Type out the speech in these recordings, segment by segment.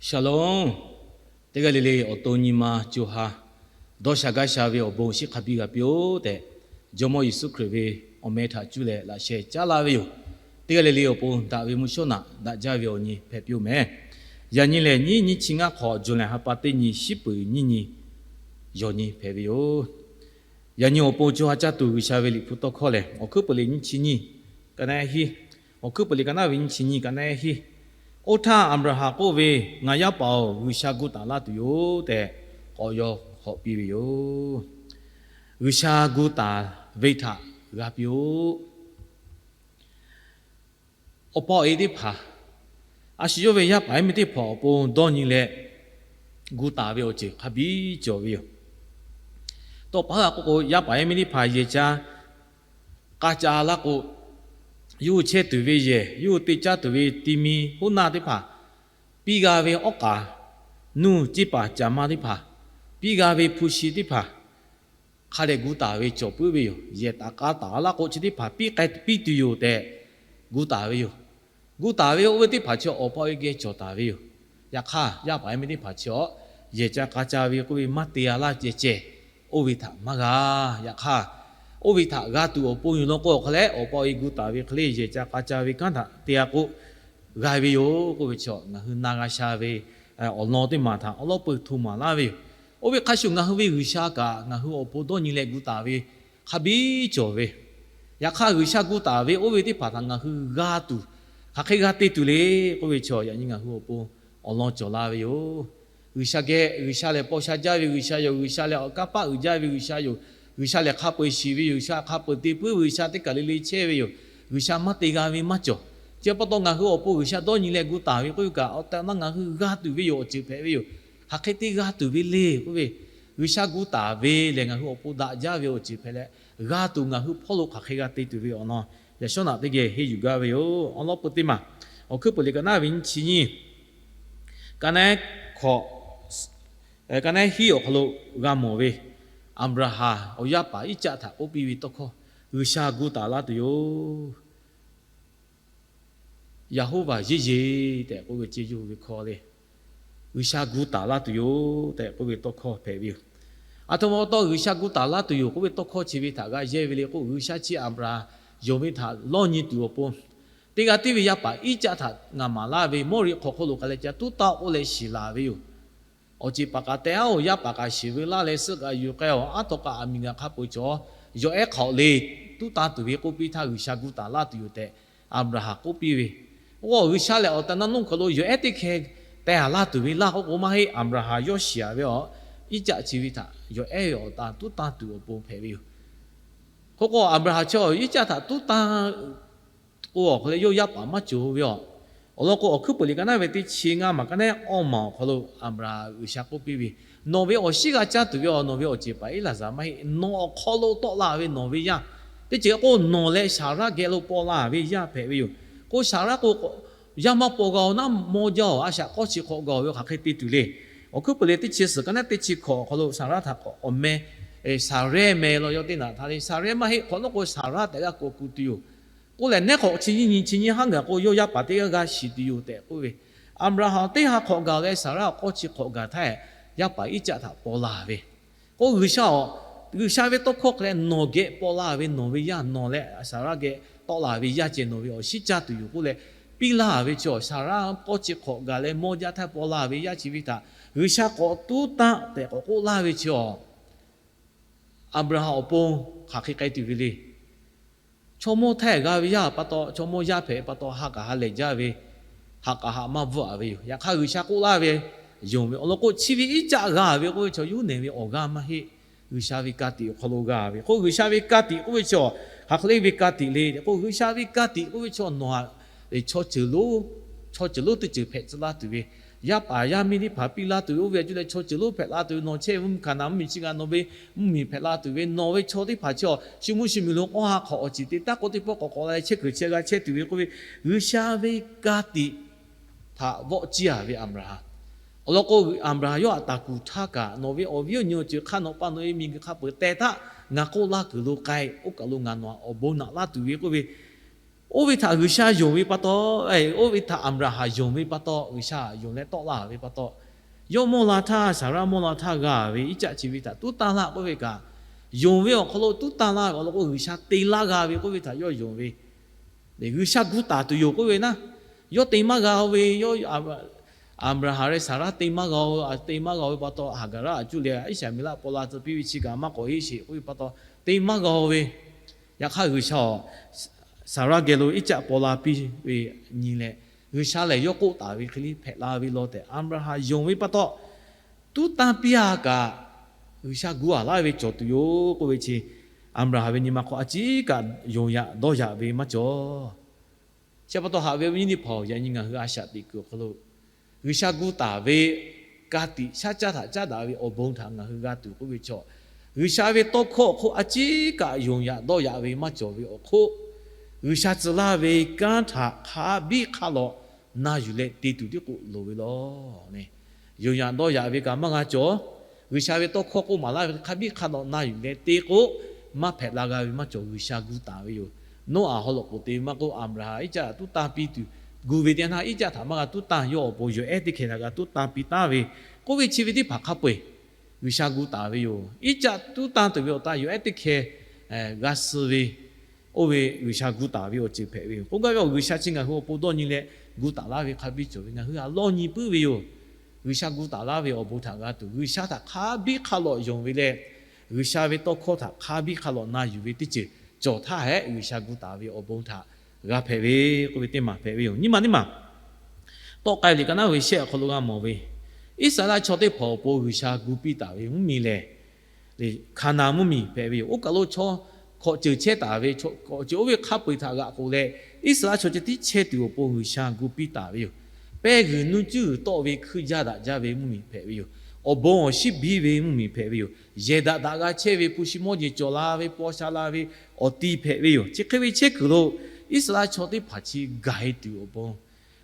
Shalom. Teˇ g'aˇ le le awˬ to nyi ma co ha dawˇ sha gaˇ sha ve awˬ bon awˬ shinˉ hk'a biˇ g'a piˇ-oˆ tehꞈ, Jawˇmawˇ Yeˍsuˆ Hkriꞈ ve awˬ meh htaꞈ cuˇ leh laꞈ sheh caˉ laˇ ve yoˬ. Teˇ g'aˇ le le awˬ pon daꞈ ve mvuhˇ shawˉ naꞈ daꞈ jaˇ ve awˬ nyi hpehꞈ piˇ-oˆ meh. Yaꞈ nyi lehˬ, nyiˇ nyiˇ chi ngaˇ hk'awꞈ, June lehˬ ha pa teˇ nyi, shiˉ peuˍ nyiˇ nyi, yawˬ nyi hpehꞈ ve yoˬ. Yaꞈ nyi awˬ pon co ha caˇ tuˬ G'uiˬsha ve Liꞈ hpu tawˇ hkawˇ lehˬ, Awˬ hkuiˉ peuˬ liꞈ nyiˇ chi nyiˇ, ka naˆ hiˉ, Awˬ hkuiˉ peuˬ liꞈ ka naˆ ve nyiˇ chi nyiˇ, ka naˆ hiˉ. Oˇ htaˇ Aˍbraˍhanˍ k'oˆ ve, Ngaˬ yaˇ paˍ-oˬ, G'uiˬsha gu taˍ laˇ tuˬ yoˬ tehꞈ, k'awꞈ yaw hk'awꞈ piˇ ve yoˬ. G'uiˬsha gu taˍ ve htaꞈ g'a piˇ-oˆ. Awˬ pa awˬ e teˇ hpaˍ, a shu yawˇ ve yaˇ paˍ yaˇ miˇ teˇ hpaˍ awˬ pon dawˇ nyi leh gu taˍ ve awˬ ceuˬ hk'a biˇ cawˬ ve yoˬ. Tawˇ pa haˉ k'oˆ k'o, yaˇ paˍ yaˇ miˇ teˇ hpaˍ yehˬ ca k'a ca laˇ k'o, yawˇ hui chehˇ tuˬ ve yehˬ, yawˇ hui te caˇ tuˬ ve ti mi hoˉ naˇ teˇ hpaˍ, piˇ g'a ve awˉ k'aˍ nuˇ ceˇ paˍ caˍ ma teˇ hpaˍ, piˇ g'a ve hpu shi teˇ hpaˍ, hk'a dehꞈ gu taˍ ve cawˬ puiˉ ve yoˬ. Yehˬ taˍ k'a taˍ laˇ k'o, chi teˇ hpaˍ piˇ k'ai piˇ tuˬ yoˬ tehꞈ gu taˍ ve yoˬ. Gu taˍ ve oˇ ve teˇ hpaˍ chi awˬ pa awˬ e geh cawˬ taˍ ve yoˬ. Yaꞈ hk'aˇ, yaˇ paˍ yaˇ miˇ teˇ hpaˍ chi awˬ yehˬ ca k'a ca ve k'oˆ ve maˇ te g'a laˇ ceh ceh, oˇ ve htaꞈ maˇ g'a. Yaꞈ hk'aˇ, oˇ ve htaꞈ g'a tuˬ awˬ pon yoˬ law k'o, awˬ hk'a leh awˬ pa awˬ e gu taˍ ve hk'e le yehˬ ca k'a ca ve kanˉ htaꞈ te g'a k'o, g'a ve yoˬ k'oˆ ve chi, ngaˬ hui na g'a sha ve awˬ lawn teˇ maˬ htaꞈ awˉ lawˉ peu hto maˍ laˇ ve yoˬ. Oˇ ve hk'a shuˍ, ngaˬ hui ve G'uiˬsha kaꞈ ngaˬ hui awˬ pon dawˇ nyi leh gu taˍ ve hk'a biˇ cawˬ ve. Yaꞈ hk'aˇ, G'uiˬsha gu taˍ ve oˇ ve teˇ hpaˍ htaꞈ ngaˬ hui g'a tuˬ, hk'aˬ hk'e g'a te tuˬ le k'oˆ ve chi, yaꞈ nyi ngaˬ hui awˬ pon awˬ lawn cawˬ la ve yoˬ. G'uiˬsha geh, G'uiˬsha lehˬ paw sha jaˇ ve G'uiˬsha yoˬ. G'uiˬsha lehˬ awˬ kanˇ paˆ uiˍ jaˇ ve G'uiˬsha yoˬ. G'uiˬsha lehˬ hk'a peu-eˬ shiˍ ve yoˬ. G'uiˬsha hk'a peu-eˬ te puiˉ ve G'uiˬsha teˇ kaˬ le le chehˇ ve yoˬ. G'uiˬsha maˇ te g'a ve maˇ cawˬ. Chi pa taw ngaˬ hui awˬ pon G'uiˬsha dawˇ nyi leh gu taˍ ve k'oˆ ve kaꞈ, awˬ tehˬ awˬ na ngaˬ hui g'a tuˬ ve yoˬ, awˬ ceuˬ hpehꞈ ve yoˬ. Hk'aˬ hk'e te g'a tuˬ ve le k'oˆ ve, G'uiˬsha gu taˍ ve lehˬ ngaˬ hui awˬ pon daꞈ jaˇ ve awˬ ceuˬ hpehꞈ leh, g'a tuˬ ngaˬ hui hpawˇ lo hk'aˬ hk'e g'a te tuˬ ve awˬ lawn yaꞈ shawˉ naꞈ teˇ geh henˇ yuˬ gaˇ ve yoˬ. Awˉ lawˉ peu teˇ maˬ, Awˬ hkuiˉ peuˬ liꞈ ka naˆ ve nyiˇ chi nyiˇ, ka naˆ hkawꞈ, ka naˆ hiˉ awˬ hk'aw lo g'a mawˬ ve, Aˍbraˍhanˍ awˬ yaˇ paˍ Iˉcaˆ htaꞈ k'oˆ piˇ ve tawˇ hkawˇ, G'uiˬsha gu taˍ laˇ tuˬ yoˬ. Yaˍhoˉvaˬ yeˇ yeˬ tehꞈ k'oˆ ve ceh yawˇ hui ve hkawˇ le. G'uiˬsha gu taˍ laˇ tuˬ yoˬ tehꞈ k'oˆ ve tawˇ hkawˇ hpehꞈ ve yoˬ. Aˬ htoꞈ ma pa taw G'uiˬsha gu taˍ laˇ tuˬ yoˬ k'oˆ ve tawˇ hkawˇ chi ve htaꞈ g'a yehˇ ve le k'o, G'uiˬsha chi Aˍbraˍhanˍ yonˍ ve htaꞈ lawˇ nyi tuˬ awˬ pon, teˇ g'aˇ tiˉ ve yaˇ paˍ Iˉcaˆ htaꞈ ngaˬ maˍ laˇ ve Mawˇriˆ hk'aw hk'oˆ lo k'ai leh ca tuˉ taˇ k'oˆ leh shiˍ laˬ ve yoˬ. Awˬ ceˬ paˍ kaꞈ te-a-oˬ, yaˇ paˍ kaꞈ shiˍ ve laˇ leh suhˆ kaꞈ yuˬ k'ai-awˬ, aˉ tawˇ kaꞈ aˬ miˍ gaˬ hk'a peu-eˬ cawˬ, yawˬ ehˉ hk'aw le tuˉ taˇ tuˬ ve k'oˆ piˇ htaˇ, G'uiˬsha gu taˍ laˇ tuˬ yoˬ tehꞈ Aˍbraˍhanˍ k'oˆ piˇ ve. Oˇ, G'uiˬsha lehˬ awˬ tehˬ awˬ na nuˇ hk'aw lo yawˬ ehˉ teˇ hkeh teh-a laˇ tuˬ ve laˇ k'oˆ k'o maˇ heˆ. Aˍbraˍhanˍ yawˇ shiˍ-a ve awˬ, Iˉcaˆ chi ve htaꞈ yawˬ ehˉ ve awˬ tehˬ tuˉ taˇ tuˬ awˬ pon hpehꞈ ve yoˬ. Hk'e k'o, Aˍbraˍhanˍ chi Iˉcaˆ htaꞈ tuˉ taˇ k'o, awˬ hk'aw leh yawˇ yaˇ paˍ maˇ cawˬ ve awˬ. Awˬ lawn k'o, Awˬ hkuiˉ peuˬ liꞈ ka naˆ ve teˇ chi ngaˇ maˬ ka naˆ awˇ maˬ awˬ hk'aw lo Aˍbraˍhanˍ G'uiˬsha k'oˆ piˇ ve, Nawˬ ve awˬ shinˉ g'a caˇ tuˬ ve awˬ, nawˬ ve awˬ ceˬ paˍ Eˇlaˍzaˍ maˇ heˆ. Nawˬ awˬ hk'aw lo tawˆ la ve nawˬ ve yaˇ, teˇ ceuˬ k'o nawˬ leh Saˍraˆ geh lo paw la ve yaˇ hpehꞈ ve yoˬ. K'o, Saˍraˆ k'o, yaˇ maˇ paw g'a-oˬ naˉ mawˇ jaˇ-oˬ, a shaꞈ k'awˇ chi hk'awꞈ gaˬ-oˬ ve hk'aˬ hk'e te tuˬ le. Awˬ hkuiˉ peuˬ liꞈ teˇ chi suhˍ ka naˆ teˇ chi hkawꞈ awˬ hk'aw lo Saˍraˆ htaꞈ k'awꞈ awˬ meh, Saˍrehˇ meh law yawˇ teˇ naꞈ htaˇ le, Saˍrehˇ maˇ heˆ. Hk'awꞈ nawˉ k'o Saˍraˆ tehꞈ g'a k'awꞈ kuˬ tuˬ yoˬ. K'oˆ lehˬ, neˉ hk'awꞈ chi nyiˇ nyi chi nyiˇ haˉ gaˬ k'o, yawˇ yaˇ paˍ teˇ g'aˇ g'a shiˍ tuˬ yoˬ tehꞈ k'oˆ ve. Aˍbraˍhanˍ teˇ ha hk'awꞈ gaˬ leh Saˍraˆ awˬ k'awˇ chi hk'awꞈ gaˬ htaˇ, yaˇ paˍ Iˉcaˆ htaꞈ paw la ve. K'o, G'uiˬsha awˬ, G'uiˬsha ve tawˇ hkawˇ hk'e leh nawˬ geh paw la ve nawˬ ve yaˇ, nawˬ leh Saˍraˆ geh tawˆ la ve yaˇ ceh nawˬ ve awˬ shinˉ caˇ tuˬ yoˬ k'oˆ leh, piˇ laˇ ve chi awˬ Saˍraˆ k'awˇ chi hk'awꞈ gaˬ leh mawˇ jaˇ htaˇ paw la ve yaˇ chi ve htaꞈ G'uiˬsha k'awꞈ tuˉ taˇ tehꞈ k'awꞈ k'oˆ laˇ ve chi awˬ, Aˍbraˍhanˍ awˬ pon hk'aˬ hk'e k'ai tuˬ ve le. Chaw mawˇ htaˇ g'a ve yaˇ pa taw, chaw mawˇ yaˇ hpehꞈ pa taw, ha k'aꞈ ha lehˬ jaˇ ve, haꞈ k'aꞈ haꞈ maˇ bvuhˆ-a ve yoˬ. Yaꞈ hk'aˇ, G'uiˬsha k'oˆ laˇ ve, yonˍ ve awˬ lawn k'o, chi ve Iˉcaˆ g'a ve k'oˆ ve chaw yawˇ nehˬ ve awˬ g'aˇ maˇ heˆ. G'uiˬsha ve ka tiꞈ awˬ hk'aw lo g'a ve k'o, G'uiˬsha ve ka tiꞈ k'oˆ ve chi awˬ, hk'aˬ hk'e le ve ka tiꞈ le tehꞈ k'o, G'uiˬsha ve ka tiꞈ k'oˆ ve chi awˬ nawˬ htaꞈ chaw ceuˬ lonˉ teˇ ceuˬ hpehꞈ tcuh laˇ tuˬ ve, yaˇ paˍ yaˇ miˇ teˇ hpaˍ piˇ laˇ tuˬ ve, oˇ ve a cuˇ leh chaw ceuˬ lonˉ hpehꞈ la tuˬ ve, nawˬ chehˇ ve mvuhˇmiˬ hkanˍ naˍ mvuhˇmiˬ chi kaꞈ nawˬ ve mvuhˇmiˬ hpehꞈ la tuˬ ve, nawˬ ve chaw teˇ hpaˍ chi awˬ shu mvuhˇ shu miˬ lo k'awˇ ha hk'awꞈ awˬ ceˬ te taˉ k'oˆ teˇ pawˆ k'awꞈ k'awꞈ la leh chehˇ kuiˬ chehˇ g'a chehˇ tuˬ ve k'oˆ ve, G'uiˬsha ve ka tiꞈ htaꞈ vawˆ ciˇ-a ve Aˍbraˍhanˍ. Awˬ lawn k'o, Aˍbraˍhanˍ yawˇ htaꞈ taˍ kuˬ htaˇ kaꞈ, nawˬ ve awˬ viˉ awˬ nyi awˬ ceuˬ hk'a nawꞈ pa nawˬ ve miˬguiˬ hk'a peuˬ teh htaˇ, ngaˬ k'oˆ laˇ kuiˬ lo k'ai, oˇ kaˬ lo ngaˬ nawˬ htaꞈ awˬ bon naꞈ laˇ tuˬ ve k'oˆ ve, Oˇ ve htaꞈ G'uiˬsha yonˍ ve pa taw, oˇ ve htaꞈ Aˍbraˍhanˍ yonˍ ve pa taw, G'uiˬsha yonˍ leh tawˆ la ve pa taw, yawˇ mawˇ la htaˇ Saˍraˇ mawˇ la htaˇ g'a ve iˉ caˆ chi ve htaꞈ tuˉ tanˇ laˇ k'oˆ ve kaꞈ, yonˍ ve awˬ hk'aw lo tuˉ tanˇ laˇ ve awˬ lawn k'o, G'uiˬsha te laˇ g'a ve k'oˆ ve htaꞈ yawˇ yonˍ ve, G'uiˬsha gu taˍ tuˬ yoˬ k'oˆ ve naˉ, yawˇ te maˇ g'a ve, yawˇ Aˍbraˍhanˍ leh Saˍraˇ te maˇ g'a, te maˇ g'a ve pa taw, Haˍgaˍraˆ aꞈ cuˇ leh Iˉsaˍreˍlaˆ paw la tcuh piˇ ve chi kaꞈ maˇ k'awꞈ heˆ sheˍ k'oˆ ve pa taw, te maˇ g'a ve. Yaꞈ hk'aˇ G'uiˬsha Saˍraˇ geh lo iˉ caˆ paw la piˇ ve nyi leh, G'uiˬsha lehˬ yawˇ k'oˆ taˍ ve hk'e le hpehꞈ la ve law tehꞈ Aˍbraˍhanˍ yonˍ ve pa taw, tuˉ tanˇ piˇ-a kaꞈ, G'uiˬsha gu-a laˇ ve cawˬ tuˬ yoˬ k'oˆ ve chi, Aˍbraˍhanˍ ve nyi ma hk'aw a ciˉ kaꞈ yonˍ yaꞈ dawˇ yaꞈ ve maˇ cawˬ. Chi pa taw haꞈ ve awˬ viˉ awˬ nyi teˇ hpaˍ-oˬ, yaꞈ nyi ngaˬ hui a shaꞈ teꞈ kuiˬ awˬ hk'aw lo G'uiˬsha gu taˍ ve ka tiꞈ shaˉ caˇ htaꞈ caˉ daꞈ ve awˬ bon htaꞈ ngaˬ hui g'a tuˬ k'oˆ ve chaw, G'uiˬsha ve tawˇ hkawˇ awˬ hk'oˆ a ciˉ kaꞈ yonˍ yaꞈ dawˇ yaꞈ ve maˇ cawˬ ve awˬ hk'oˆ, G'uiˬsha tcuh laˇ ve kanˉ htaꞈ hk'a biˇ hk'a lawꞈ na yuˬ leh te tuˬ tiˉ k'o loˍ ve law. Yonˍ yaꞈ dawˇ yaꞈ ve kaꞈ maˇ g'a cawˬ. G'uiˬsha ve tawˇ hkawˇ k'oˆ maˍ laˇ ve hk'a biˇ hk'a lawꞈ na yuˬ leh te k'o, maˇ hpehꞈ la g'a ve maˇ cawˬ. G'uiˬsha gu taˍ ve yoˬ. Noˉaꞈ haw loꞈ k'oˍ te maˇ k'oˆ, Aˍbraˍhanˍ iˉ caˆ tuˉ tanˇ piˇ tuˬ gu ve teˇ naˇ, iˉ caˆ htaꞈ maˇ g'a tuˉ tanˇ, yawˇ awˬ pon yawˬ ehˉ teˇ hkeh htaꞈ g'a tuˉ tanˇ piˇ taˍ ve k'oˆ ve chi ve teˇ hpaˍ hk'a peu-eˬ G'uiˬsha gu taˍ ve yoˬ. Iˉ caˆ tuˉ tanˇ tuˬ ve awˬ tan yawˬ ehˉ teˇ hkeh g'a suh ve, oˇ ve G'uiˬsha gu taˍ ve awˬ ceuˬ hpehꞈ ve yoˬ. K'oˆ gaˇ ve awˬ G'uiˬsha chi ngaˬ hui awˬ pon dawˇ nyi leh gu taˍ laˇ ve hk'a biˇ cawˬ ve, ngaˬ hui htaꞈ lawˇ nyi puiˉ ve yoˬ. G'uiˬsha gu taˍ laˇ ve awˬ bon htaꞈ g'a tuˬ, G'uiˬsha htaꞈ hk'a biˇ hk'a lawꞈ yonˍ ve leh, G'uiˬsha ve tawˇ hkawˇ htaꞈ hk'a biˇ hk'a lawꞈ na yuˬ ve teˇ ceuˬ cawˬ htaˇ hehꞈ, G'uiˬsha gu taˍ ve awˬ bon htaꞈ g'a hpehꞈ ve k'oˆ ve teˇ maˬ hpehꞈ ve yoˬ. Nyiˇ maˬ teˇ maˬ, tawˆ k'ai liꞈ ka naˉ ve shehˆ awˬ hk'aw lo g'a mawˬ ve, Iˉsaˍreˍlaˆ chaw teˇ hpaˍ awˬ pon G'uiˬsha gu piˇ taˍ ve mvuhˇmiˬ lehˬ, Hkaˍnanˍ mvuhˇmiˬ hpehꞈ ve yoˬ. Oˇ kaˬ lo chaw hkawꞈ ceuˬ chehˇ taˍ ve, kawꞈ ceuˬ oˇ ve hk'a peu-eˬ htaꞈ g'aꞈ k'oˍ leh, Iˉsaˍreˍlaˆ chaw ceh tiˉ chehˇ tuˬ awˬ pon G'uiˬsha gu piˇ taˍ ve yoˬ. Pehˇ g'uiˬ nuˇ cuˉ g'uiˬ tawˆ ve hkuiˇ jaˇ daꞈ jaˇ ve mvuhˇmiˬ hpehꞈ ve yoˬ. Awˬ bon awˬ shinˉ biˇ ve mvuhˇmiˬ hpehꞈ ve yoˬ. Yehˬ daꞈ daꞈ g'a chehˇ ve, hpu shi mawˇ jeˬ cawˬ la ve, paw sha la ve awˬ ti hpehꞈ ve yoˬ. Chi hk'e ve chehˇ kuiˬ lo Iˉsaˍreˍlaˆ chaw teˇ hpaˍ chi gaˬ-e tuˬ awˬ pon,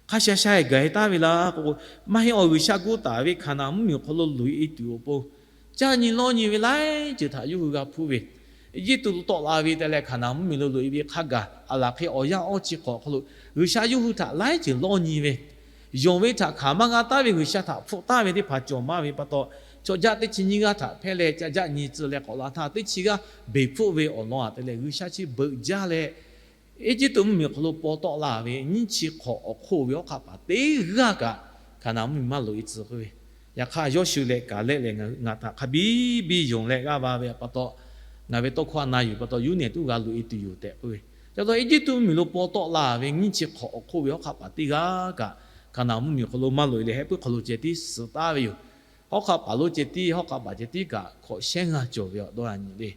hk'a sha sha-e gaˬ-e taˍ ve laˇ k'o, maˇ heˆ awˬ G'uiˬsha gu taˍ ve Hkaˍnanˍ mvuhˇmiˬ awˬ hk'aw lo loꞈ-e tuˬ awˬ pon, caˇ nyi lawˇ nyi ve laiˉ ceuˬ htaꞈ yawˇ hui g'a hpuˇ ve, Eˇjiˇtuꞈ lo tawˆ la ve te leh Hkaˍnanˍ mvuhˇmiˬ lo loꞈ-e ve hk'a gaˬ, aˬ laˬ hk'e awˬ yanˇ awˇ chi hk'awꞈ awˬ hk'aw lo G'uiˬsha yawˇ hui htaꞈ laiˉ ceuˬ lawˇ nyi ve, yonˍ ve htaꞈ hkanˍ maˇ g'a taˍ ve, G'uiˬsha htaꞈ hpfuhˆ taˍ ve teˇ hpaˍ cawˬ maˇ ve pa taw, chaw jaˆ teˇ chi nyiˇ g'aˇ htaꞈ hpehˇ leh ca jaˆ nyi tcuh leh k'awꞈ la htaˇ, teˇ chi g'aˇ beˬ hpfuhˆ ve awˬ lawn-a te leh G'uiˬsha chi beuꞈ jaˇ leh, Eˇjiˇtuꞈ mvuhˇmiˬ awˬ hk'aw lo paw tawˆ la ve nyiˇ chi hk'awꞈ awˬ hk'oˆ ve hawˉ hk'aˆ paˍ teˇ g'aˇ kaꞈ Hkaˍnanˍ mvuhˇmiˬ maˇ loꞈ-e tcuh k'oˆ ve. Yaꞈ hk'aˇ Yawˇshuˆ leh Kaˍlehˆ lehˬ, ngaˬ htaꞈ hk'a biˇ biˇ yonˍ leh g'aˇ va ve pa taw, ngaˬ ve tawˇ hkawˇ a na yuˬ pa taw, Yoˇnaꞈ tuˉ g'a loꞈ-e tuˬ yoˬ tehꞈ k'oˆ ve. Ca taw Eˇjiˇtuꞈ mvuhˇmiˬ lo paw tawˆ la ve nyiˇ chi hk'awꞈ awˬ hk'oˆ ve hawˉ hk'aˆ paˍ teˇ g'aˇ kaꞈ Hkaˍnanˍ mvuhˇmiˬ awˬ hk'aw lo maˇ loꞈ-e leh, heh puiˉ hk'aw lo ceh tiˉ suh taˍ ve yoˬ. Hawˉ hk'aˆ paˍ lo ceh tiˉ, hawˉ hk'aˆ paˍ ceh tiˉ kaꞈ hkawꞈ shehˉ ngaˇ cawˬ ve awˬ dawˇ a nyi le.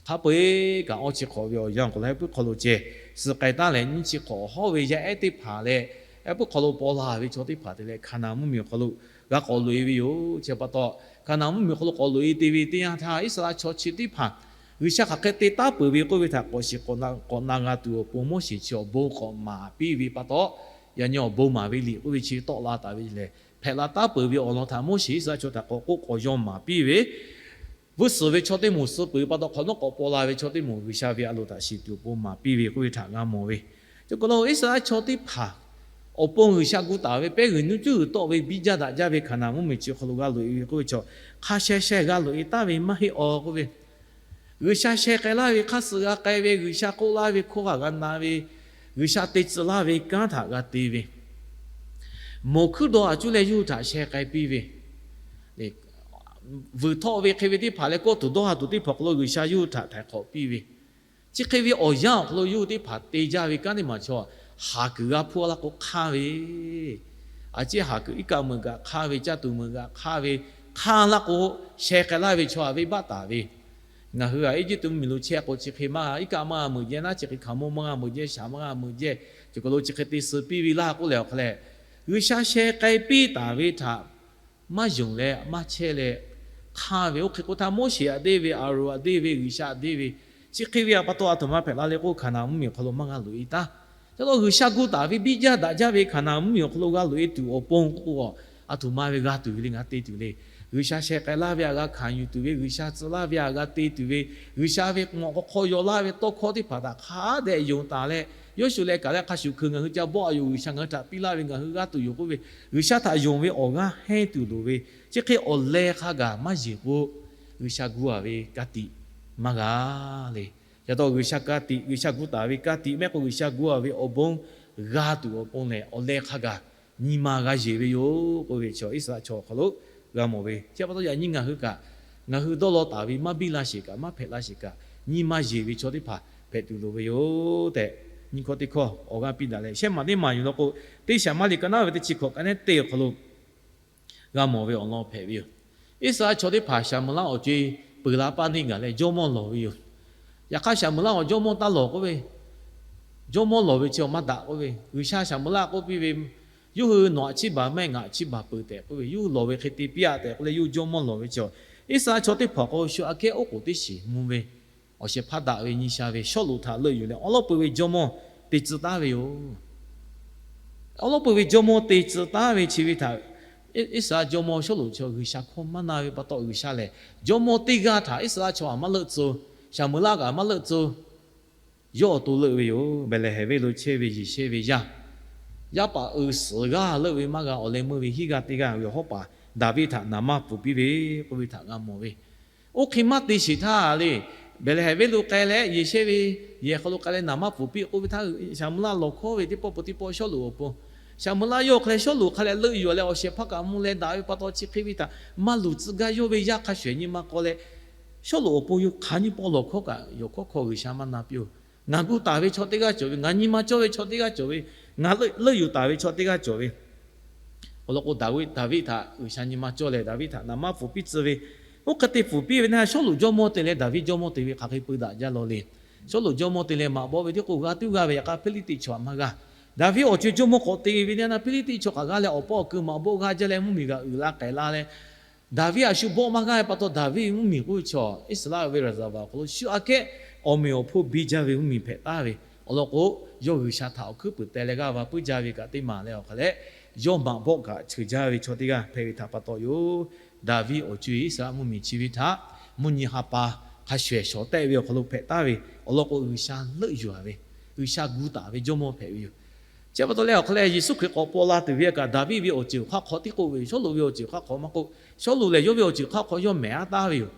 Hk'a peu-eˬ kaꞈ awˇ chi hk'awꞈ ve awˬ yanˇ k'o, heh puiˉ hk'aw lo ceh suh k'ai taˍ leh, nyiˇ chi hk'awꞈ hawˉ ve yaˇ ehˉ teˇ hpaˍ leh, heh puiˉ hk'aw lo paw la ve chaw teˇ hpaˍ te leh Hkaˍnanˍ mvuhˇmiˬ awˬ hk'aw lo g'a k'awꞈ loꞈ-e ve yoˬ. Chi pa taw, Hkaˍnanˍ mvuhˇmiˬ awˬ hk'aw lo k'awꞈ loꞈ-e te ve teˇ yanˇ htaˇ, Iˉsaˍreˍlaˆ chaw chi teˇ hpaˍ G'uiˬsha hk'aˬ hk'e te taˉ peuˬ ve k'oˆ ve htaꞈ k'awꞈ shiˍ k'awꞈ na g'a tuˬ awˬ pon, Moˉseˍ chi awˬ bon k'awꞈ maˍ piˇ ve pa taw, yaꞈ nyi awˬ bon maˍ ve liꞈ k'oˆ ve chi tawˆ la taˍ ve lehˬ, hpehꞈ la taˉ peuˬ ve awˬ lawn htaꞈ Moˉseˍ Iˉsaˍreˍlaˆ chaw htaꞈ k'awꞈ k'oˆ k'awꞈ yaw maˍ piˇ ve, vuiˇ suhˍ ve chaw teˇ moˍ suh peuˬ ve pa taw, hk'awꞈ nawˉ k'awꞈ paw la ve chaw teˇ moˍ G'uiˬsha ve a loˍ htaꞈ shiˍ tuˬ awˬ pon maˍ piˇ ve k'oˆ ve htaꞈ g'a mawˬ ve. Chi k'o lo Iˉsaˍreˍlaˆ chaw teˇ hpaˍ awˬ pon G'uiˬsha gu taˍ ve pehˇ g'uiˬ nuˇ cuˉ g'uiˬ tawˆ ve biˇ jaˇ daꞈ jaˇ ve Hkaˍnanˍ mvuhˇmiˬ chi hk'aw lo g'a loꞈ-e ve k'oˆ ve chaw, hk'a sheh sheh g'a loꞈ-e taˍ ve maˇ heˆ awˬ k'oˆ ve, G'uiˬsha sheh k'ai laˇ ve hk'aˇ suh g'a k'ai ve, G'uiˬsha k'oˆ laˇ ve hkawˇ htaꞈ g'a na ve, G'uiˬsha te tcuh laˇ ve kanˉ htaꞈ g'a te ve, moˍ hkuiˉ dawˇ a cuˇ leh yawˇ hui htaꞈ sheh k'ai piˇ ve, vuiˬ htawˆ ve hk'e ve teˇ hpaˍ leh kawˇ tuˬ dawˇ ha tuˬ teˇ hpaˍ hk'aw lo G'uiˬsha yawˇ hui htaꞈ htaiˍ hk'awꞈ piˇ ve, chi hk'e ve awˬ yanˇ awˬ hk'aw lo yawˇ hui teˇ hpaˍ te jaˇ ve kanˉ teˇ maˬ chaw, haˍ kuiˬ g'a hpuˇ laˇ k'o hk'anˇ ve, a ciˉ haˍ kuiˬ iˉ kaˆ meuꞈ g'aꞈ hk'anˇ ve, caˇ tuˬ meuꞈ g'aꞈ hk'anˇ ve, hk'anˇ laˇ k'o sheh k'ai laˇ ve chaw a venˇbaˆ taˍ ve, ngaˬ hui a Eˇjiˇtuꞈ mvuhˇmiˬ lo chehˇ k'o, chi hk'e maˇ iˉ kaˆ maˇ g'a meuꞈ jehˇ, naˉ chi hk'e hkaoˍmonˇ maˇ g'a meuꞈ jehˇ, shaˍ maˇ g'a meuꞈ jehˇ, chi hk'aw lo chi hk'e te suh piˇ ve laˇ k'oˆ leh awˬ hk'a leh, G'uiˬsha sheh k'ai piˇ taˍ ve htaꞈ maˇ yonˍ leh maˇ chehˇ leh hk'anˇ ve, oˇ hk'e k'o htaˇ Moˉseˍ a deˇ ve, Aˍronˍ a deˇ ve, G'uiˬsha a deˇ ve, chi hk'e ve pa taw aˬ htoꞈ ma hpehꞈ la le k'o, Hkaˍnanˍ mvuhˇmiˬ awˬ hk'aw lo maˇ g'a loꞈ-e taˍ. Ca taw G'uiˬsha gu taˍ ve biˇ jaˇ daꞈ jaˇ ve Hkaˍnanˍ mvuhˇmiˬ awˬ hk'aw lo g'a loꞈ-e tuˬ awˬ pon k'o, aˬ htoꞈ ma ve g'a tuˬ ve le, g'a te tuˬ le. G'uiˬsha sheh k'ai laˇ ve htaꞈ g'a hkanˍ yuˬ tuˬ ve, G'uiˬsha tcuh laˇ ve htaꞈ g'a te tuˬ ve, G'uiˬsha ve k'awꞈ k'awꞈ hk'aw yaw laˇ ve tawˇ hkawˇ teˇ hpaˍ htaꞈ hk'a dehꞈ yonˍ taˍ leh, Yoˇshuꞈ leh kaꞈ leh hk'a shuˍ hkui ngaˬ hui ca bawˆ a yoˬ, G'uiˬsha ngaˬ hui htaꞈ piˇ laˇ ve, ngaˬ hui g'aˇ tuˬ yoˬ k'oˆ ve, G'uiˬsha htaꞈ yonˍ ve awˬ g'aˇ hehnˇ tuˬ loˍ ve, chi hk'e awˬ leh hk'a gaˬ maˇ yeˬ k'o, G'uiˬsha gu a ve ka tiꞈ maˇ g'a le. Yaꞈ taw G'uiˬsha ka tiꞈ, G'uiˬsha gu taˍ ve ka tiꞈ mehˆ k'o, G'uiˬsha gu a ve awˬ bon g'a tuˬ awˬ pon lehˬ, awˬ leh hk'a gaˬ nyi ma g'a yeˬ ve yoˬ k'oˆ ve chaw Iˉsaˍreˍlaˆ chaw awˬ hk'aw lo g'a mawˬ ve. Chi pa taw yaꞈ nyi ngaˬ hui kaꞈ, ngaˬ hui dawˇ law taˍ ve maˇ biˇ la sheˍ kaꞈ, maˇ hpehꞈ la sheˍ kaꞈ, nyi ma yeˬ ve chaw teˇ hpaˍ hpehꞈ tuˬ loˍ ve yoˬ tehꞈ, nyi hkawˇ teˇ hkawˇ awˬ g'aˇ piˇ daꞈ leh, shehˆ maˬ teˇ maˬ yuˬ law k'o, teˇ Saˍmaˍriˆ ka naˉ ve teˇ chi hkawꞈ ka nehˉ teˇ awˬ hk'aw lo g'a mawˬ ve awˬ lawn hpehꞈ ve yoˬ. Iˉsaˍreˍlaˆ chaw teˇ hpaˍ Saˍmuˍlaˆ awˬ co e peuˬ la paˇ neˇ gaˬ leh jawˇmawˇ lawˬ ve yoˬ. Yaꞈ hk'aˇ Saˍmuˍlaˆ awˬ jawˇmawˇ taˇ lawˬ k'oˆ ve, jawˇmawˇ lawˬ ve chi awˬ maˇ daꞈ k'oˆ ve, G'uiˬsha Saˍmuˍlaˆ k'oˆ piˇ ve, Yawˇ hui nawˬ aꞈ chiˇ baˬ mehˆ, ngaˬ aꞈ chiˇ baˬ peuˬ tehꞈ k'oˆ ve, yawˇ hui lawˬ ve hk'e te piˇ aꞈ tehꞈ k'oˆ leh yawˇ hui jawˇmawˇ lawˬ ve chi, Iˉsaˍreˍlaˆ chaw teˇ hpaˍ k'o shu aꞈ kehˉ oˉ k'oˍ teˇ shiˍ mvuh ve, awˬ shehˍ hpaˇ daꞈ ve nyi sha ve Sawˉluꞈ htaꞈ leuˆ yuˬ leh awˉ lawˉ peuˬ ve jawˇmawˇ te tcuh taˉ ve yoˬ. Awˉ lawˉ peuˬ ve jawˇmawˇ te tcuh taˉ ve chi ve htaꞈ Iˉsaˍreˍlaˆ jawˇmawˇ Sawˉluꞈ chi G'uiˬsha hkawˇ maˇ na ve pa taw, G'uiˬsha lehˬ jawˇmawˇ teˇ g'aˇ htaꞈ Iˉsaˍreˍlaˆ chaw aꞈ maˇ leuˆ tcuh, Saˍmuˍlaˆ kaꞈ maˇ leuˆ tcuh, yawˇ awˬ to leuˆ ve yoˬ. Behˍlehˍhehnˍ venˇ lo chehˇ ve Yeˍsehˇ ve yaˇ, yaˇ paˍ uiˍ suhˍ g'aˇ leuˆ ve maˇ g'a, awˬ leh meuˇ ve hiˉ g'aˇ teˇ g'aˇ ve awˬ hawˉ paˍ Daˍviˆ htaꞈ naˍ manˇ pfuhˍ piˇ ve k'oˆ ve htaꞈ g'a mawˬ ve. Oˇ hk'e maˇ te sheˍ htaˇ le, Behˍlehˍhehnˍ venˇ lo k'ai leh Yeˍsehˇ ve yehˬ hk'aw lo k'ai leh naˍ manˇ pfuhˍ piˇ k'oˆ ve htaˇ, Saˍmuˍlaˆ lawˬ hkawˉ ve teˇ pawˆ peuˬ teˇ pawˆ Sawˉluꞈ awˬ pon, Saˍmuˍlaˆ yawˇ hk'a leh Sawˉluꞈ hk'a leh leuˆ yuˬ leh awˬ shehˍ hpaˇ kaꞈ mvuh leh daꞈ ve pa taw chi hk'e ve htaꞈ maˇ luˬ tcuh gaˇ yawˇ ve yaˇ hk'a shuˍ ehˍ nyi ma k'aw leh, Sawˉluꞈ awˬ pon yawˇ hk'aˬ nyiˇ pawˆ lawˬ hkawˉ kaꞈ yawˬ hkawˉ hk'aw G'uiˬsha maˇ na piˇ-oˬ. Ngaˬ gu taˍ ve chaw teˇ g'aˇ cawˬ ve, ngaˬ nyi ma cawˇ ve chaw teˇ g'aˇ cawˬ ve, ngaˬ leuˆ yuˬ taˍ ve chaw teˇ g'aˇ cawˬ ve. Awˬ lawn k'o, Daˍviˆ htaꞈ G'uiˬsha nyi ma cawˇ leh Daˍviˆ htaꞈ naˍ manˇ pfuhˍ piˇ tcuh ve, oˇ hk'e te pfuhˍ piˇ ve na Sawˉluꞈ jawˇmawˇ te leh Daˍviˆ jawˇmawˇ te ve hk'aˬ hk'e peu daꞈ jaˇ law le. Sawˉluꞈ jawˇmawˇ te leh maꞈ bawˆ ve teˇ k'o g'a tuˉ g'a ve, yaꞈ hk'aˇ Hpiˇliˇtiˆ chaw aꞈ maˇ g'a. Daˍviˆ awˬ co e jawˇmawˇ k'awꞈ te ve teˇ yanˇ, Hpiˇliˇtiˆ chaw kaꞈ g'a leh awˬ pawˆ awˬ keu maꞈ bawˆ g'a jaˇ leh mvuhˇmiˬ g'aꞈ uiˍ la k'ehˍ la leh, Daˍviˆ a shu bawˆ maˇ g'aˇ ve pa taw, Daˍviˆ ve mvuhˇmiˬ k'oˆ ve chaw Iˉsaˍreˍlaˆ ve raˍzaˍvaˍ awˬ hk'aw lo shu aꞈ kehˉ awˬ meꞈ awˬ hponˇ biˇ jaˇ ve mvuhˇmiˬ hpehꞈ taˍ ve. Awˬ lawn k'o, yawˇ G'uiˬsha htaꞈ awˬ hkuiˉ puiˍ teh leh g'aˇ va puiˉ jaˇ ve kaꞈ teˇ maˬ leh awˬ hk'aˬ leh, yawˇ maꞈ bawˆ kaꞈ cheuˬ jaˇ ve chaw teˇ g'aˇ hpehꞈ ve htaꞈ pa taw yoˬ. Daˍviˆ awˬ co e Iˉsaˍreˍlaˆ mvuhˇmiˬ chi ve htaꞈ mvuhˇ nyi ha pa hk'a shuˍ ehˍ shawˍ tehˆ ve awˬ hk'aw lo hpehꞈ taˍ ve. Awˬ lawn k'o, G'uiˬsha leuˆ yuˬ a ve, G'uiˬsha gu taˍ ve jawˇmawˇ hpehꞈ ve yoˬ. Chi pa taw leh awˬ hk'aˬ leh Yeˍsuˆ Hkriꞈ k'awꞈ paw la tuˬ ve kaꞈ Daˍviˆ ve awˬ ceuˬ hk'aˇ hk'aw tiˉ k'oˆ ve yoˬ. Sawˉluꞈ ve awˬ ceuˬ hk'aˇ hk'aw maˇ k'oˆ. Sawˉluꞈ lehˬ yawˇ ve awˬ ceuˬ hk'aˇ hk'aw yawˇ mehˍ aˉ taˍ ve yoˬ.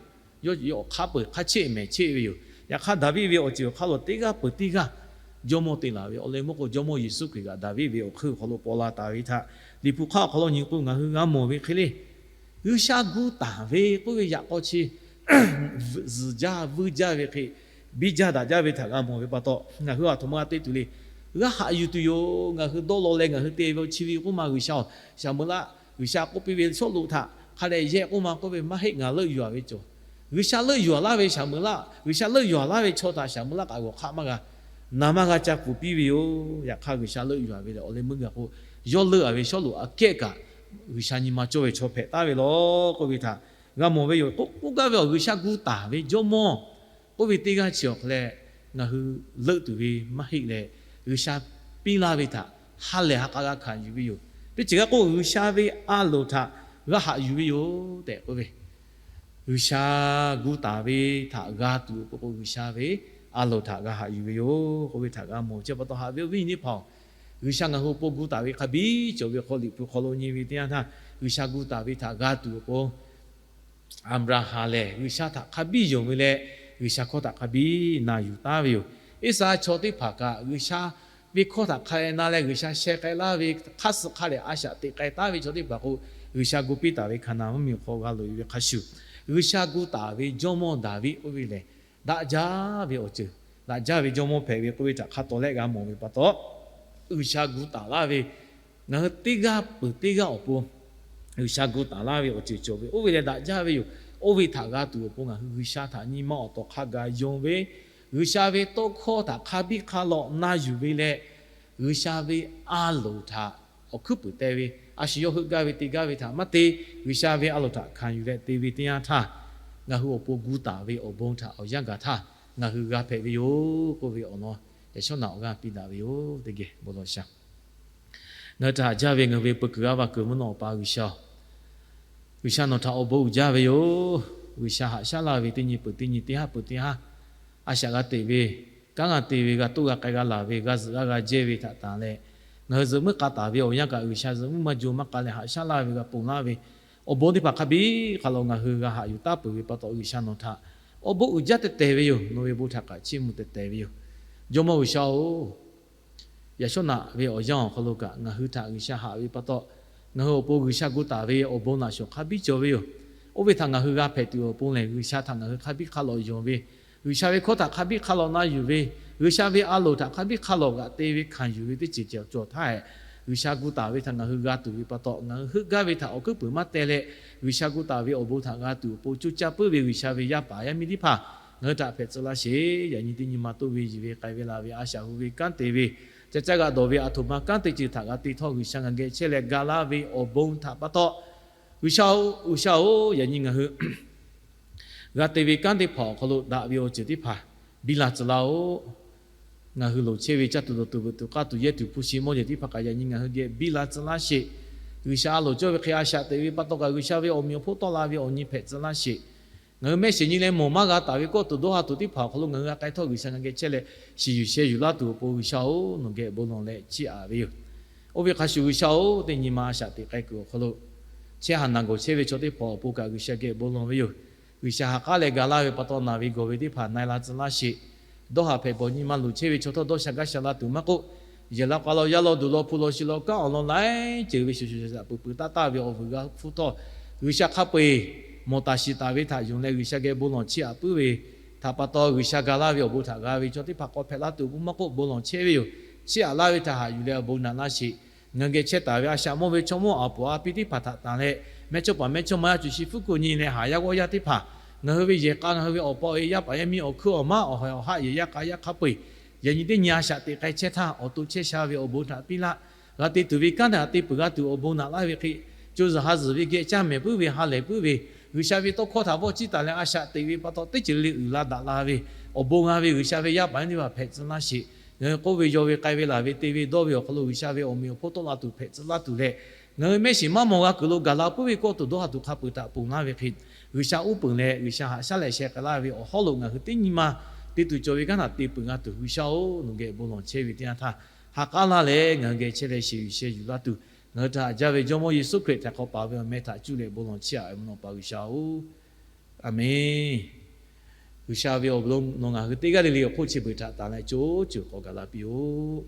Yawˇ awˬ hk'aˇ peuˬ hk'aˇ cheˆ mehˍ cheˆ ve yoˬ. Yaꞈ hk'aˇ Daˍviˆ ve awˬ ceuˬ awˬ hk'aˇ lo teˇ g'aˇ peuˬ teˇ g'aˇ jawˇmawˇ te laˬ ve. Awˬ leh meuˇ k'o, jawˇmawˇ Yeˍsuˆ Hkriꞈ kaꞈ Daˍviˆ ve awˬ hk'aˇ awˬ hk'aw lo paw la taˍ ve htaꞈ Liꞈ hpu hk'aˇ awˬ hk'aw lo nyi k'o, ngaˬ hui g'a mawˬ ve hk'e le, G'uiˬsha gu taˍ ve k'oˆ ve yaꞈ k'aw chi zuhˬ jaˇ vuiˇ jaˇ ve hk'e, biˇ jaˇ daꞈ jaˇ ve htaꞈ g'a mawˬ ve pa taw, ngaˬ hui a htoꞈ ma g'a te tuˬ le. G'a haꞈ yuˬ tuˬ yoˬ. Ngaˬ hui dawˇ law leh ngaˬ hui te ve chi ve k'oˆ ma, G'uiˬsha-oˬ, Saˍmuˍlaˆ, G'uiˬsha k'oˆ piˇ ve Sawˉluꞈ htaꞈ hk'a dehꞈ yehˇ k'oˆ ma k'oˆ ve, maˇ heˆ, ngaˬ leuˆ yuˬ a ve cawˬ. G'uiˬsha leuˆ yuˬ a laˇ ve Saˍmuˍlaˆ, G'uiˬsha leuˆ yuˬ a laˇ ve chaw htaꞈ Saˍmuˍlaˆ kaꞈ g'awˬ hk'aˆ maˇ g'a, naˍ maˇ g'a ca pfuhˍ piˇ ve yoˬ. Yaꞈ hk'aˇ G'uiˬsha leuˆ yuˬ a ve lehˬ, awˬ leh meuˇ gaˬ k'o, yawˇ leuˆ a ve Sawˉluꞈ aꞈ kehˉ kaꞈ G'uiˬsha nyi ma cawˇ ve chaw hpehꞈ taˍ ve law k'oˆ ve htaꞈ g'a mawˬ ve yoˬ. K'oˆ gaˇ ve awˬ G'uiˬsha gu taˍ ve jawˇmawˇ k'oˆ ve teˇ g'aˇ chi awˬ hk'aw leh ngaˬ hui leuˆ tuˬ ve maˇ heˆ leh, G'uiˬsha piˇ laˇ ve htaꞈ ha lehˬ ha k'a g'a hkanˍ yuˬ ve yoˬ. Teˇ ceuˬ g'a k'oˆ, G'uiˬsha ve a loˍ htaꞈ g'a haꞈ yuˬ ve yoˬ tehꞈ k'oˆ ve, G'uiˬsha gu taˍ ve htaꞈ g'a tuˬ awˬ pon k'o, G'uiˬsha ve a loˍ htaꞈ g'a haꞈ yuˬ ve yoˬ k'oˆ ve htaꞈ g'a mawˬ. Chi pa taw haꞈ ve awˬ viˉ awˬ nyi teˇ hpaˍ-oˬ, G'uiˬsha ngaˬ hui awˬ pon gu taˍ ve hk'a biˇ cawˬ ve hk'aw Liꞈ hpu hk'aw lo nyi ve teˇ yanˇ htaˇ, G'uiˬsha gu taˍ ve htaꞈ g'a tuˬ awˬ pon Aˍbraˍhanˍ lehˬ G'uiˬsha htaꞈ hk'a biˇ yonˍ ve leh, G'uiˬsha hkawˇ htaꞈ hk'a biˇ na yuˬ taˍ ve yoˬ. Iˉsaˍreˍlaˆ chaw teˇ hpaˍ kaꞈ G'uiˬsha ve hkawˇ htaꞈ hk'a dehꞈ na leh G'uiˬsha sheh k'ai laˇ ve hk'aˇ suh hk'a dehꞈ a shaꞈ teꞈ k'ai taˍ ve chaw teˇ hpaˍ k'o, G'uiˬsha gu piˇ taˍ ve Hkaˍnanˍ mvuhˇmiˬ awˬ hk'aw g'a loꞈ e ve hk'a shuˍ, G'uiˬsha gu taˍ ve jawˇmawˇ Daˍviˆ k'oˆ ve lehˬ, daꞈ jaˇ ve awˬ ceuˬ, daꞈ jaˇ ve jawˇmawˇ hpehꞈ ve k'oˆ ve htaꞈ hk'a tawˍ leh g'a mawˬ ve pa taw, G'uiˬsha gu taˍ laˇ ve ngaˬ hui teˇ g'aˇ peuˬ teˇ g'aˇ awˬ pon G'uiˬsha gu taˍ laˇ ve awˬ ceuˬ cawˬ ve, oˇ ve leh daꞈ jaˇ ve yoˬ. Oˇ ve htaꞈ g'a tuˬ awˬ pon ngaˬ hui G'uiˬsha htaꞈ nyi ma awˬ tawˍ hk'a gaˬ yonˍ ve, G'uiˬsha ve tawˇ hkawˇ htaꞈ hk'a biˇ hk'a lawꞈ na yuˬ ve leh, G'uiˬsha ve a loˍ htaꞈ awˬ hkuiˉ puiˍ teh ve, a shu yawˇ heuˆ gaˇ ve te gaˇ ve htaꞈ maˇ te, G'uiˬsha ve a loˍ htaꞈ hkanˍ yuˬ leh te ve teˇ yanˇ htaˇ, ngaˬ hui awˬ pon gu taˍ ve awˬ bon htaꞈ awˬ yanˇ gaˬ htaˇ ngaˬ hui g'a hpehꞈ ve yoˬ k'oˆ ve awˬ lawn, yaꞈ shawˉ naꞈ awˬ g'aˇ piˇ daꞈ ve yoˬ. Teˇ geh bon lawˬ shaˍ. Ngaˬ hui htaꞈ haꞈ jaˇ ve ngaˬ hui ve peu kuiˬ g'aˇ va kuiˬ mvuhˇ naw awˬ pa G'uiˬsha-oˬ, G'uiˬsha nawˬ htaꞈ awˬ bon uiˍ jaˇ ve yoˬ. G'uiˬsha haꞈ shaˉ laˇ ve teˇ nyi peuˬ teˇ nyi, teˇ haˉ peuˬ teˇ haˉ a shaꞈ g'a teꞈ ve kanˉ g'a te ve, g'a toˇ g'a k'ai g'a laˬ ve, g'a zuhꞈ g'a g'a jehˇ ve htaꞈ tanˬ leh, ngaˬ hui zuhꞈ muiˉ k'a taˍ ve awˬ yanˇ kaꞈ G'uiˬsha zuhꞈ muiˉ maˇ jo maˇ k'a leh haꞈ shaˉ laˇ ve g'a ponˬ laˇ ve awˬ bon teˇ hpaˍ hk'a biˇ hk'a lo ngaˬ hui g'a haꞈ yuˬ taˉ peuˬ ve pa taw, G'uiˬsha nawˬ htaꞈ awˬ bon uiˍ jaˇ tehˬ tehˬ ve yoˬ. Nawˬ ve bon htaꞈ kaꞈ chiˇ mvuh tehˬ tehˬ ve yoˬ. Jawˇmawˇ G'uiˬsha-oˬ, yaꞈ shawˉ naꞈ ve awˬ yanˇ awˬ hk'aw lo kaꞈ ngaˬ hui htaꞈ G'uiˬsha haꞈ ve pa taw, ngaˬ hui awˬ pon G'uiˬsha gu taˍ ve awˬ bon naꞈ shawˍ hk'a biˇ cawˬ ve yoˬ. Oˇ ve htaꞈ ngaˬ hui g'a hpehꞈ tuˬ awˬ pon lehˬ, G'uiˬsha htaꞈ ngaˬ hui hk'a biˇ hk'a lawꞈ yonˍ ve, G'uiˬsha ve hkawˇ htaꞈ hk'a biˇ hk'a lawꞈ na yuˬ ve, G'uiˬsha ve a loˍ htaꞈ hk'a biˇ hk'a lawꞈ g'aꞈ te ve hkanˍ yuˬ ve teˇ ceuˬ cawˬ htaˇ, G'uiˬsha gu taˍ ve htaꞈ ngaˬ hui g'a tuˬ ve pa taw, ngaˬ hui heuˆ gaˇ ve htaꞈ awˬ hkuiˉ puiˍ maˇ teh leh, G'uiˬsha gu taˍ ve awˬ bon htaꞈ g'a tuˬ awˬ pon coˇ caˇ puiˉ ve G'uiˬsha ve yaˇ paˍ yaˇ miˇ teˇ hpaˍ ngaˬ hui htaꞈ hpehꞈ tcuh laˇ sheˍ. Yaꞈ nyi teˇ nyi ma toˇ ve yiˬ ve k'ai ve laˬ ve a shaꞈ hu ve kanˉ te ve, ca caˇ g'aꞈ dawˬ ve a htoꞈ ma kanˉ te ceuˬ htaꞈ g'a te htawˇ, G'uiˬsha ngaˬ geh chehˇ leh ga laˇ ve awˬ bon htaꞈ pa taw, G'uiˬsha-oˬ, G'uiˬsha-oˬ, yaꞈ nyi ngaˬ hui g'a te ve kanˉ teˇ hpaˍ awˬ hk'aw lo daꞈ ve awˬ ceuˬ teˇ hpaˍ biˇ la tcuh laˇ-oˆ. Ngaˬ hui loˍ chehˇ ve caˇ tuˬ dawˬ tuˬ veuꞈ tuˬ k'aˇ tuˬ yehˇ tuˬ hpu shi mawˇ jehˬ teˇ hpaˍ kaꞈ yaꞈ nyi ngaˬ hui geh biˇ la tcuh laˇ sheˍ. G'uiˬsha a loˍ cawˇ ve hk'e a shaꞈ teꞈ ve pa taw kaꞈ, G'uiˬsha ve awˬ meꞈ awˬ hponˇ tawˆ la ve awˬ nyi hpehꞈ tcuh laˇ sheˍ. Ngaˬ hui mehˆ shiˍ nyi leh mawˬ maˇ g'a taˍ ve kawˇ tuˬ dawˇ ha tuˬ teˇ hpaˍ awˬ hk'aw lo ngaˬ hui g'a k'ai htawˇ, G'uiˬsha ngaˬ geh chehˇ leh shiˍ yuˬ sheh yuˬ laˇ tuˬ awˬ pon G'uiˬsha-oˬ, nawˬ geh bon lawˬ leh chiˇ aꞈ ve yoˬ. Oˇ ve hk'a shuˍ G'uiˬsha-oˬ, teˇ nyi ma a shaꞈ teꞈ k'ai kuiˬ awˬ hk'aw lo chehˇ haˍ naˬ gawˬ chehˇ ve chaw teˇ hpaˍ awˬ pon kaꞈ G'uiˬsha geh bon lawˬ ve yoˬ. G'uiˬsha ha k'aˉ leh ga laˇ ve pa taw, naˬ ve gawˬ ve teˇ hpaˍ na e la tcuh laˇ sheˍ. Dawˇ haˍ hpehꞈ bawˬ nyi ma luˬ chehˇ ve chaw htawˇ dawˇ sha gaˇ sha la tuˬ maˇ k'oˆ, yehˬ la k'a law yaˇ law duˬ law hpu law shi law kanˉ awˬ lawn laiˉ ceuˬ ve shuˍ shuˍ sha shaꞈ peuˬ peuˬ taˇ taˇ ve awˬ vuiˬ g'a hpfuhˇ htawˇ, G'uiˬsha hk'a peu-eˬ mawˬ taˍ shiˍ taˍ ve htaꞈ yonˍ leh G'uiˬsha geh bon lawˬ chiˇ aꞈ puiˉ ve htaꞈ pa taw, G'uiˬsha ga laˇ ve awˬ bon htaꞈ g'a ve chaw teˇ hpaˍ k'awꞈ hpehꞈ laˇ tuˬ awˬ pon maˇ k'oˆ, bon lawˬ chehˇ ve yoˬ. Chiˇ aꞈ laˇ ve htaꞈ haꞈ yuˬ leh awˬ bon naꞈ laˇ sheˍ. Ngaˬ hui geh chehˇ taˍ ve a shaꞈ mawˇ ve chaw mawˇ a poˍ a piˇ teˇ hpaˍ htaꞈ tanˬ leh, mehˇchawˇpaˍ mehˇchawˇma yaˇ cuˬ shi fuˉ kuˬ nyi leh haˍ yaˇ g'awˇ yaˇ teˇ hpaˍ, ngaˬ hui ve yehˬ k'a ngaˬ hui ve awˬ pa awˬ e yaˇ paˍ yaˇ miˇ awˬ hkuiˉ awˬ maˉ awˬ hawehˬ awˬ haˆ yehˬ yaˇ k'a yaˇ hk'a peu-eˬ, yaꞈ nyi teˇ nyi a shaꞈ teꞈ k'ai chehˇ htaˇ, awˬ to chehˇ sha ve awˬ bon htaꞈ piˇ laˇ. G'a te tuˬ ve kanˉ htaꞈ te peuˬ g'a tuˬ awˬ bon naꞈ laˇ ve hk'e, co zuhˬ ha zuhˬ ve geh caˇ mehˍ puiˉ ve ha lehˬ puiˉ ve, G'uiˬsha ve tawˇ hkawˇ htaꞈ vawˆ ciˇ taˍ leh a shaꞈ teꞈ ve pa taw, teˇ ceuˬ le uiˍ la daꞈ la ve awˬ bon g'a ve G'uiˬsha ve yaˇ paˍ yaˇ teˇ hpaˍ hpehꞈ tcuh laˇ sheˍ. Ngaˬ hui k'oˆ ve yaw ve k'ai ve laˬ ve te ve dawˇ ve awˬ hk'aw lo G'uiˬsha ve awˬ meꞈ awˬ hponˇ tawˆ la tuˬ hpehꞈ tcuh laˇ tuˬ leh, ngaˬ hui mehˆ shiˍ maˇ mawˬ g'a kuiˬ lo gaˬ la puiˉ ve kawˇ tuˬ dawˇ ha tuˬ hk'a peu-eˬ htaꞈ ponˬ laˇ ve hk'e, G'uiˬsha uˉ peunˍ leh G'uiˬsha haꞈ shaˉ leh sheh k'ai laˇ ve awˬ hawˉ lo ngaˬ hui teˇ nyi ma te tuˬ cawˬ ve kanˉ htaꞈ te peuˬ g'a tuˬ, G'uiˬsha-oˬ, nawˬ geh bon lawˬ chehˇ ve teˇ yanˇ htaˇ, ha k'aˉ laˇ leh ngaˬ hui geh chehˇ leh shiˍ yuˬ sheh yuˬ laˇ tuˬ, ngaˬ hui htaꞈ haꞈ jaˇ ve Jawˇmawˇ Yeˍsuˆ Hkriꞈ htaꞈ hk'aw paˍ ve awˬ meh htaꞈ cuˇ leh bon lawˬ chiˇ aꞈ ve mvuhˇ naw pa G'uiˬsha-oˬ, Aˍmenˍ. G'uiˬsha ve awˬ bon nawˬ ngaˬ hui teˇ g'aˇ le le awˬ hk'oˆ chi beuꞈ htaꞈ tanˬ leh co ceuˬ k'awꞈ gaˬ la piˇ-oˆ.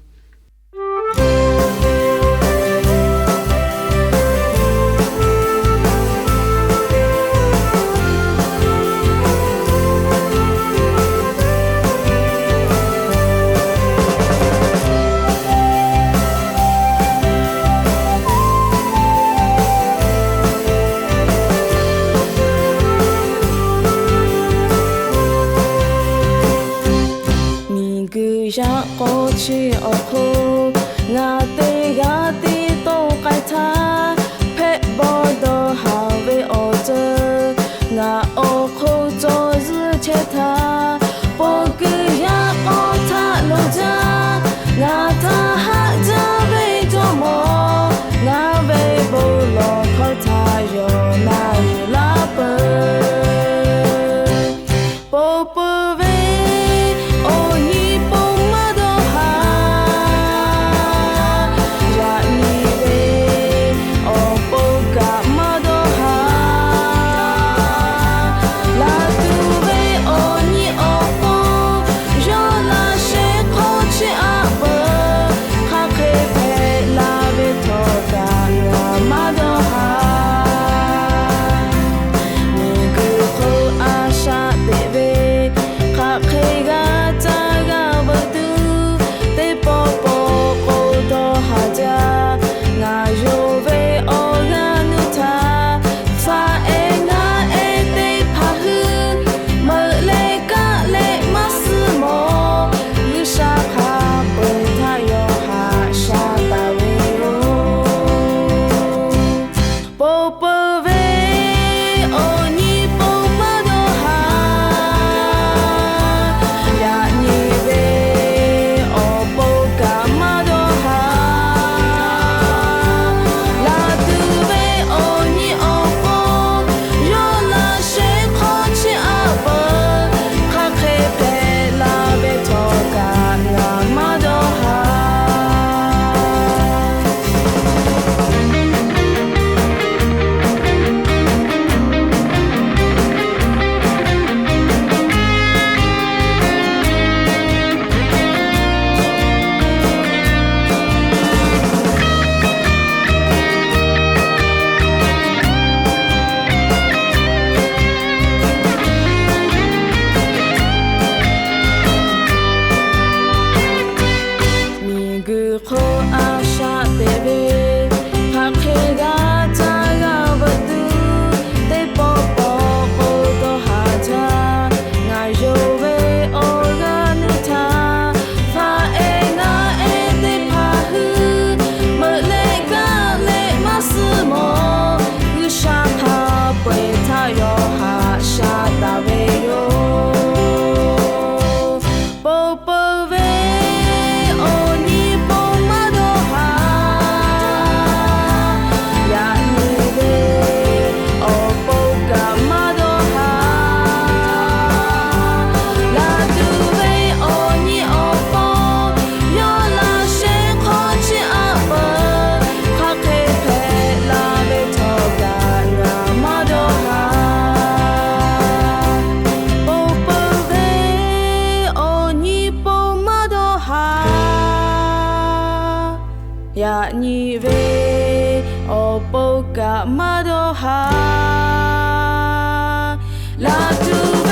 Miˬguiˬ yaꞈ k'aw chi awˬ hk'oˆ ngaˬ teˇ g'aˇ tiˉ toˇ k'ai htaˇ, hpehꞈ bawˆ dawˇ haˍ ve awˬ ceuˬ ngaˬ awˬ hk'oˆ cawˬ zuhˇ chehˇ htaˇ, pon kuiˬ yaꞈ k'aw htaꞈ loˍ jaˇ. Ngaˬ htaꞈ haꞈ jaˇ ve Jawˇmawˇ, ngaˬ ve bon lawˬ hkawˇ htaꞈ yawˬ na yuˬ laˇ peuˬ. Pon peuˬ ve awˬ nyi pon maˇ dawˇ haˍ. awˬ pon kaꞈ maˇ dawˇ haˍ. Laˇ tuˬ